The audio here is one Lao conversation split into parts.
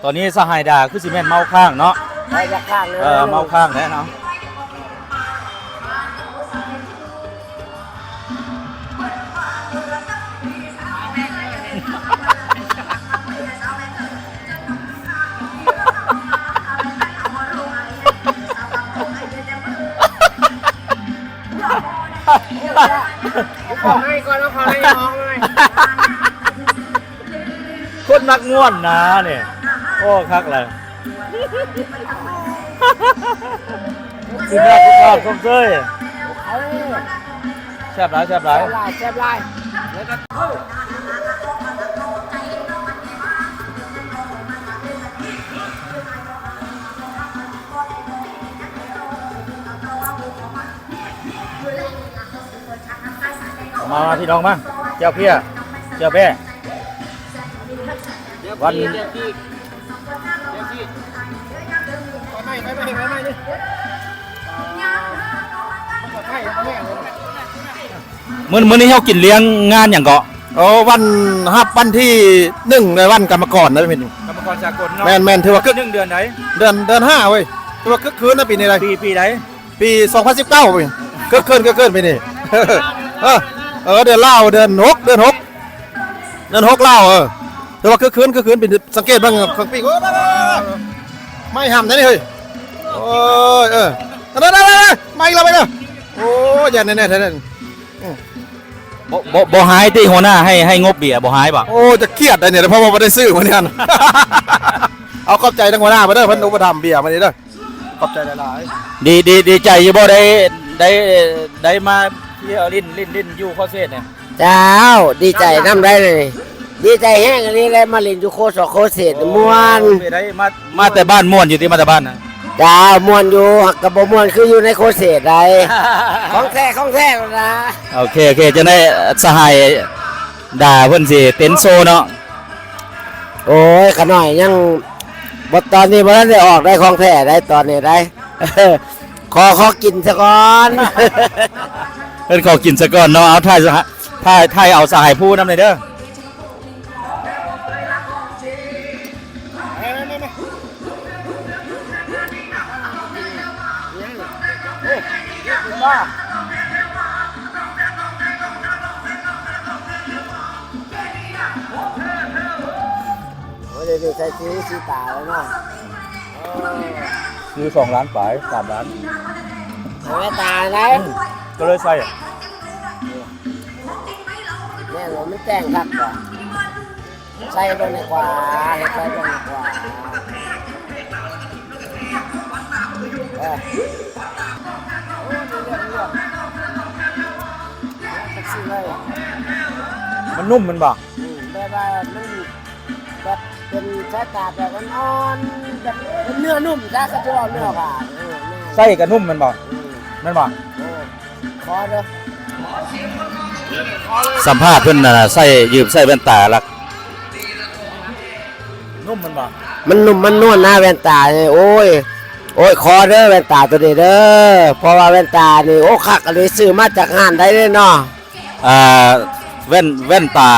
ຕອນນີ້ສະຫາຍດາຄືຊິແມ່ນເມົາຄ້າງເນາະ. ເອີ ຢາກຄ້າງເລີຍ ເອີ ເມົາຄ້າງແລ້ວເນາະ. ເອົາເຂົ້າໃຫ້ກ່ອນ ເອົາເຂົ້າໃຫ້ນ້ອງໜ່ອຍ. ຄົນມັກມ່ວນນະນີ້. ໂອ້ ຄັກຫຼາຍ. ສຸດຍອດ ສຸດຍອດ ຊົມເຊີຍ. ເອີ ແຊບຫຼາຍ ແຊບຫຼາຍ ແຊບຫຼາຍ ແຊບຫຼາຍ. ມາ ມາ ພີ່ນ້ອງມາ ແຈ່ວເພຍ ແຈ່ວແບ້ ວັນ ມື້ ມື້ນີ້ເຮົາກິນລ້ຽງງານຫຍັງເກາະ? ໂອ້ ວັນຮັບວັນທີໜຶ່ງ ໃນວັນກຳມະກອນນະ ກຳມະກອນສາກົນເນາະ. ແມ່ນໆ ຖືວ່າຄຶກ ໜຶ່ງເດືອນໃດ? ເດືອນ ເດືອນຫ້າເວີຍ. ຖືວ່າຄຶກຄື້ນນະປີນີ້ໄດ໋. ປີ ປີໃດ? ປີສອງພັນສິບເກົ້າ ເຄີຍ ເຄີຍ ເຄີຍ ເຄີຍ ປີນີ້. ເອີ ເອີ ເດືອນລາວ ເດືອນຫົກ ເດືອນຫົກ ເດືອນຫົກລາວ. ເອີ ແຕ່ວ່າຄືຄືນ ຄືຄືນ ເປັນ ສັງເກດເບິ່ງເຄື່ອງປີ້ງ. ໂອ້ຍ ໄມ້ຫຳໄດ໋ນີ້ເຮີ້ຍ. ໂອ້ຍ ເອີ ນັ້ນໆ ມາອີກແລ້ວ ມາອີກແລ້ວ. ໂອ້ຍ ຢ່າແນ່ໆ ແທ້ໆ. ອືມ ບໍ່ ບໍ່ ບໍ່ຮ້າຍຕິ ຫົວໜ້າໃຫ້ ໃຫ້ງົບເບຍ ບໍ່ຮ້າຍບໍ່? ໂອ້ ຈະຄຽດໄດ໋ນີ້ ເພາະວ່າບໍ່ໄດ້ຊື້ມື້ນີ້ຫັ້ນ. ເອົາ ຂອບໃຈທາງຫົວໜ້າເພິ່ນເດີ ເພິ່ນອຸປະຖຳເບຍມື້ນີ້ເດີ. ຂອບໃຈຫຼາຍໆ. ດີ ດີ ດີໃຈຢູ່ບໍ່ ໄດ້ ໄດ້ ໄດ້ມາທ່ຽວຫຼິ້ນ ຫຼິ້ນ ຫຼິ້ນຢູ່ໂຄເຊດນີ້? ເຈົ້າ ດີໃຈນຳໄດ໋ນີ້ ດີໃຈແຮງອີ່ຫຼີເລີຍ ມາຫຼິ້ນຢູ່ໂຄສອກໂຄເຊດ ໂອ້ ມ່ວນ. ໄດ້ມາ ມາແຕ່ບ້ານມ່ວນຢູ່ຕິ ມາແຕ່ບ້ານນະ? ເຈົ້າ ມ່ວນຢູ່ ຫາກກໍບໍ່ມ່ວນຄືຢູ່ໃນໂຄເຊດໃດ໋. ຂອງແທ້ ຂອງແທ້ລະນະ. ໂອເຄ ໂອເຄ ຈັ່ງໃດສະຫາຍດາເພິ່ນຊິເຕັ້ນໂຊເນາະ? ໂອ້ຍ ຂະນ້ອຍຍັງບໍ່ ຕອນນີ້ບໍ່ທັນໄດ້ອອກໄດ໋ ຂອງແທ້ໄດ໋ ຕອນນີ້ໄດ໋. ຂໍ ຂໍກິນຊະກ່ອນ. ເພິ່ນຂໍກິນຊະກ່ອນເນາະ. ເອົາ ຖ່າຍ ຖ່າຍ ຖ່າຍເອົາສະຫາຍພູນຳແດ່ເດີ. ໂອ້ຍ ດຽວນີ້ໃສ່ສີ ສີຕາແລ້ວເນາະ. ເອີ ຊື້ສອງລ້ານປາຍ ສາມລ້ານ ເອົາແວ່ນຕາໄດ໋. ອືມ ກໍເລີຍໃສ່ ແມ່ນບໍ່ ມັນແຕ່ງຄັກບໍ່? ໃສ່ເບິ່ງດີກວ່າ ໃສ່ເບິ່ງດີກວ່າ. ເອີ ໂອ້ ເລື່ອງ ເລື່ອງ ເລື່ອງ ມັນນຸ້ມແມ່ນບໍ່? ອືມ ແບບວ່າມັນ ແບບເປັນສາຍຕາແບບອ່ອນໆ ແບບເປັນເນື້ອນຸ້ມຊະ ເຂົາຈະເວົ້າເນື້ອຫວານ. ເອີ ແມ່ນ ໃສ່ກໍນຸ້ມແມ່ນບໍ່? ອືມ ແມ່ນບໍ່? ໂອ້ ຂໍເດີ ສຳພາດເພິ່ນນະ ໃສ່ ຢືມໃສ່ແວ່ນຕາລະ ນຸ້ມແມ່ນບໍ່? ມັນນຸ້ມມັນນວນນະ ແວ່ນຕານີ້. ໂອ້ຍ ໂອ້ຍ ຂໍເດີ ແວ່ນຕາໂຕນີ້ເດີ ເພາະວ່າແວ່ນຕານີ້ ໂອ້ ຄັກອີ່ຫຼີ ຊື້ມາຈາກຮ້ານໃດເນາະ? ອ່າ ແວ່ນ ແວ່ນຕາ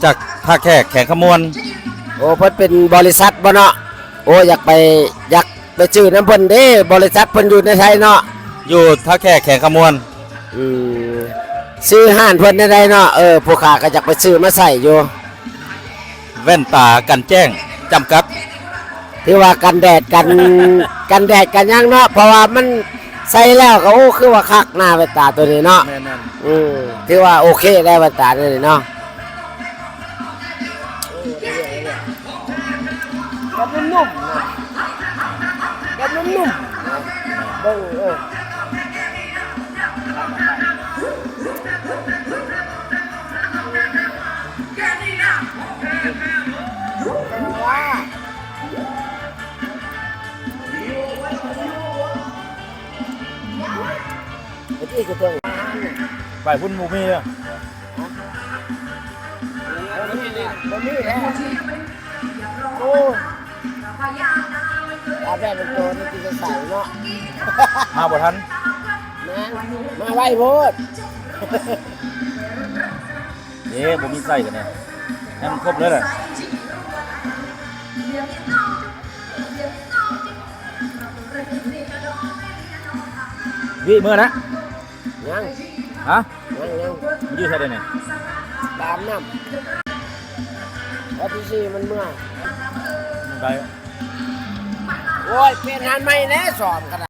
ຈາກທ່າແຂກແຂວງຄຳມ່ວນ. ໂອ້ ເພິ່ນເປັນບໍລິສັດບໍ່ເນາະ? ໂອ້ ຢາກໄປ ຢາກໄປຊື້ນຳເພິ່ນເດ້ ບໍລິສັດເພິ່ນຢູ່ໃນໄທເນາະ. ຢູ່ທ່າແຂກແຂວງຄຳມ່ວນ. ອືມ ຊື່ຮ້ານເພິ່ນແນວໃດເນາະ? ເອີ ຜູ້ຂ້າກໍຢາກໄປຊື້ມາໃສ່ຢູ່. ແວ່ນຕາກັນແຈ້ງຈຳກັດ. ຖືວ່າກັນແດດ ກັນ ກັນແດດກັນຫຍັງເນາະ ເພາະວ່າມັນໃສ່ແລ້ວກໍ ໂອ້ ຄືວ່າຄັກນະ ແວ່ນຕາໂຕນີ້ເນາະ. ແມ່ນໆ ອືມ ຖືວ່າໂອເຄແລ້ວ ແວ່ນຕາໂຕນີ້ເນາະ. ແບບນຸ້ມໆນະ ແບບນຸ້ມໆນະ ເບິ່ງ ເອີ. ໄປພຸ້ນບໍ່ມີເດີ້ ບໍ່ມີແທ້. ໂອ້ ອາແບບເປັນໂຕນີ້ກິນໃສ່ເນາະ ມາບໍ່ທັນ. ແມ່ນ ມາໄວໂພດ. ເດ້ ບໍ່ມີໃສ່ກັນແນ່ ໃຫ້ມັນຄົບເລີຍແຫຼະ. ວິເມືອລະ ຍັງ ຮະ ຍັງ ຍັງ ມັນຢູ່ໃສເດຽວນີ້? ຕາມນ້ຳ ແລ້ວທີ່ສີ່ມັນເມືອ ໄດ້ ໂອ້ຍ ປ່ຽນງານໃໝ່ແດ່ ຊ້ອມກັນ.